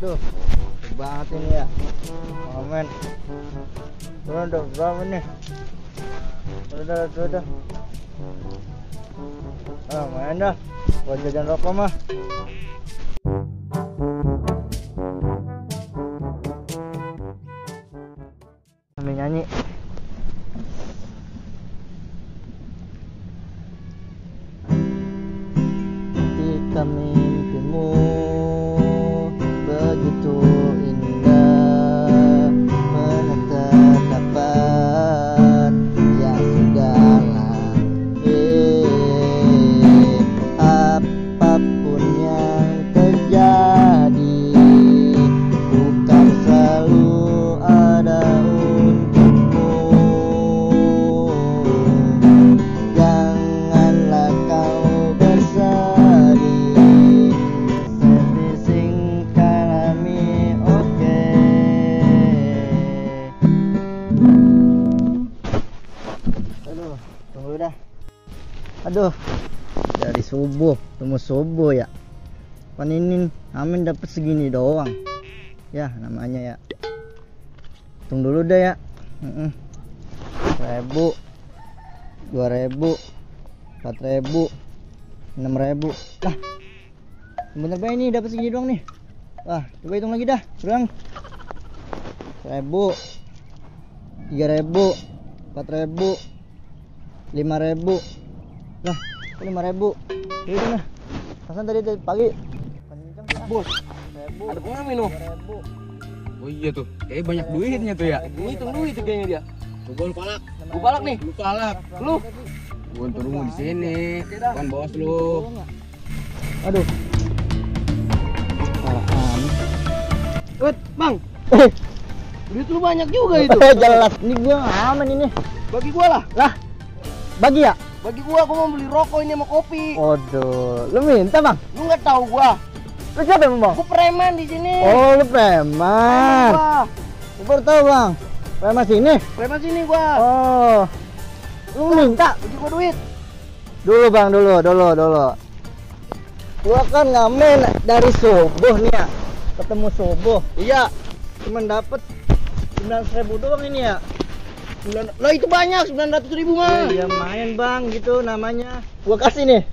Aduh, banget ini ya. Oh men. Udah berapa nih? Udah. Main dah. Buat jajan rokok mah. Sambil nyanyi. Ketika mimpimu begitu indah, menetapkan yang sudah lahir. Apapun yang terjadi bukan selalu ada untukmu. Janganlah kau bersedih, everything gonna be okay. Aduh, tunggu dah. Aduh, dari subuh, temu subuh ya. Paninin amin dapat segini doang. Ya namanya ya. Tunggu dulu dah ya. 1.000, 2.000, 4.000, 6.000. Lah, bener banget ini dapat segini doang nih. Wah, coba hitung lagi dah. Kurang 1.000, 3.000, 4.000, 5.000. Lah, 5.000. Itu nah. Pasan tadi pagi. Bos, ada pengamen loh. 2.000. Oh iya tuh, kayak banyak duitnya tuh ya. Hitung duit tuh kayaknya dia. Gua palak. Gua palak nih. Lu palak. Lu. Gua turun di sini. Bukan bos lu. Aduh. Apaan? Wait, Bang. Duit lu banyak juga itu. Jelas. Ini gua aman ini. Bagi gua lah. Lah. Bagi ya? Bagi gua mau beli rokok ini sama kopi. Waduh, lu minta bang? Lu nggak tahu gua. Lu siapa emang bang? Gua preman di sini. Oh, lu preman. Gua. Lu baru tahu bang? Preman sini? Preman sini gua. Oh, lu minta? Bagi gua duit. Dulu bang, dulu. Gua kan ngamen dari subuh nih ya. Ketemu subuh. Iya. Cuman dapet 9.000 doang ini ya. Lah itu banyak 900.000 mah. Iya main bang, gitu namanya. Gua kasih nih.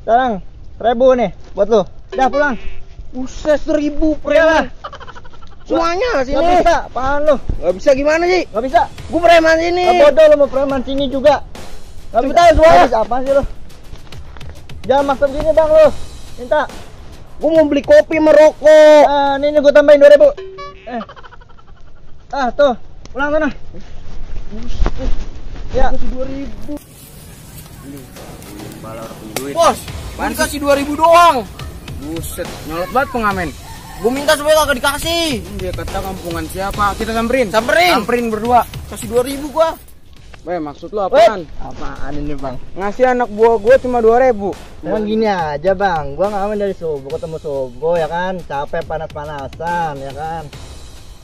Sekarang 1.000 nih buat lu. Udah pulang. Buset, 1.000 preman. Semuanya sini. Gak bisa, apaan lu? Gak bisa gimana sih? Gak bisa. Gua preman sini. Bodoh lu mau preman sini juga. Gak bisa semua. Apaan sih lu? Jangan maksa begini bang lu. Minta. Gua mau beli kopi merokok. Ini gua tambahin 2.000. Tuh. Pulang sana. Ya. 2.000. Duit. Bos, gua dikasih 2.000 doang. Buset, nyolot banget pengamen. Gua minta supaya kagak dikasih. Dia kata kampungan siapa? Kita samperin. Samperin berdua. Kasih 2.000 gua. Weh, maksud lu apaan? Apaan ini bang? Ngasih anak buah gua cuma 2.000. Emang gini aja bang, gua ngamen dari subuh ketemu subuh ya kan, capek panas-panasan ya kan.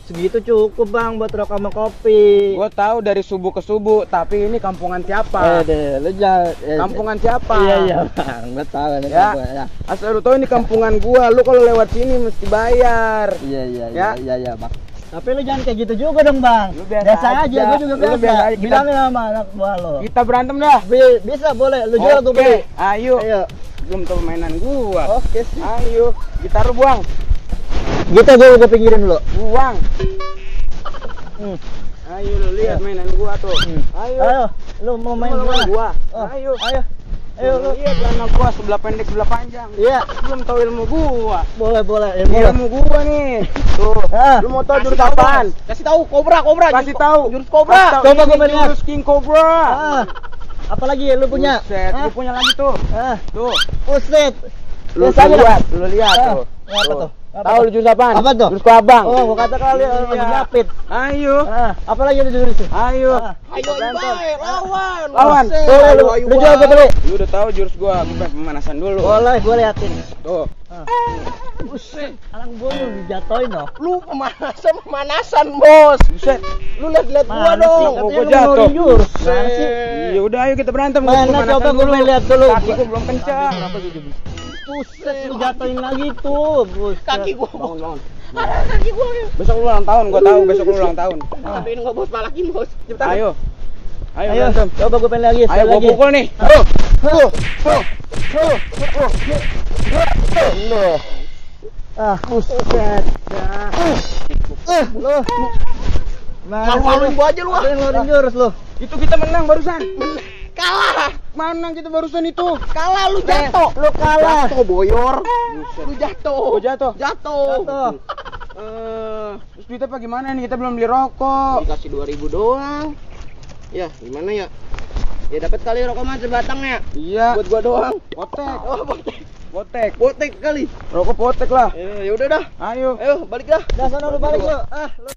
Segitu cukup bang buat rokok sama kopi. Gua tahu dari subuh ke subuh, tapi ini kampungan siapa? Lu jangan. Kampungan siapa? Iya bang, gua tahu ini ya. ya. Asal lu tahu ini kampungan gua, lu kalau lewat sini mesti bayar. Iya bang. Tapi lu jangan kayak gitu juga dong bang. Lu biasa aja, gua juga biasa. Bilangin sama anak buah lo. Kita berantem dah. Bisa boleh, lu jual gua beli. Ayo. Belum tahu mainan gua. Oke sih. Ayo, gitar lu buang. Kita gua pinggirin dulu. Buang. Ayo lu lihat mainan gua tuh. Ayo, lu mau main sama gua. Ayo lu lihat anak gua sebelah pendek sebelah panjang. Iya. Belum tahu ilmu gua. Boleh. Ilmu gua nih. Tuh. Lu mau tahu jurus apaan? Kasih tahu kobra. Kasih tahu. Jurus kobra. Coba gua main jurus King Cobra. Apalagi lu punya? Buset, gua punya lagi tuh. Tuh. Buset. Lu lihat tuh. Apa tuh? Tahu lu jurus apaan? Apa tuh? Jurus kelabang. Oh, gua kata kali nyapit. Ayo. Apalagi ada jurus itu? Ayo. Ayo lawan. Boleh, lu jual gua beli. Lu udah tahu jurus gua pemanasan dulu. Boleh, gua liatin. Tuh. Buset, alang gua lu dijatoin loh. Lu pemanasan, Bos. Buset. Lu lihat gua dong. Gua jatuh. Ya udah ayo kita berantem. Mana coba gua lihat dulu. Kaki gua belum kencang. Buset, lu jatuhin lagi tuh. Buset. Kaki gua. Bangun. Kaki gua. Besok lu ulang tahun, gua tahu besok lu ulang tahun. Ngapain gua bos palakin bos. Cepetan. Ayo. Ayo, Ayo, berantem. coba gue pengen lagi. Ayo sekali gua lagi. pukul nih. Buset. Lu. Malu-maluin gua aja lu. Apa yang ngeluarin jurus lu? Itu kita menang barusan. Kalah. Mana kita barusan itu? Kalah lu jatuh. Lu kalah. Jatuh boyor. Buset. Lu jatuh. Gua jatuh. Jatuh. Jatuh. Terus duitnya apa gimana nih? Kita belum beli rokok. Dikasih 2.000 doang. Ya, gimana ya? Ya dapat kali rokok mah sebatang ya. Iya. Buat gua doang. Potek. Oh, botek. Potek. Botek kali. Rokok potek lah. Ya udah dah. Ayo. Ayo, balik dah. Dah sana lu balik lu. Ah, lu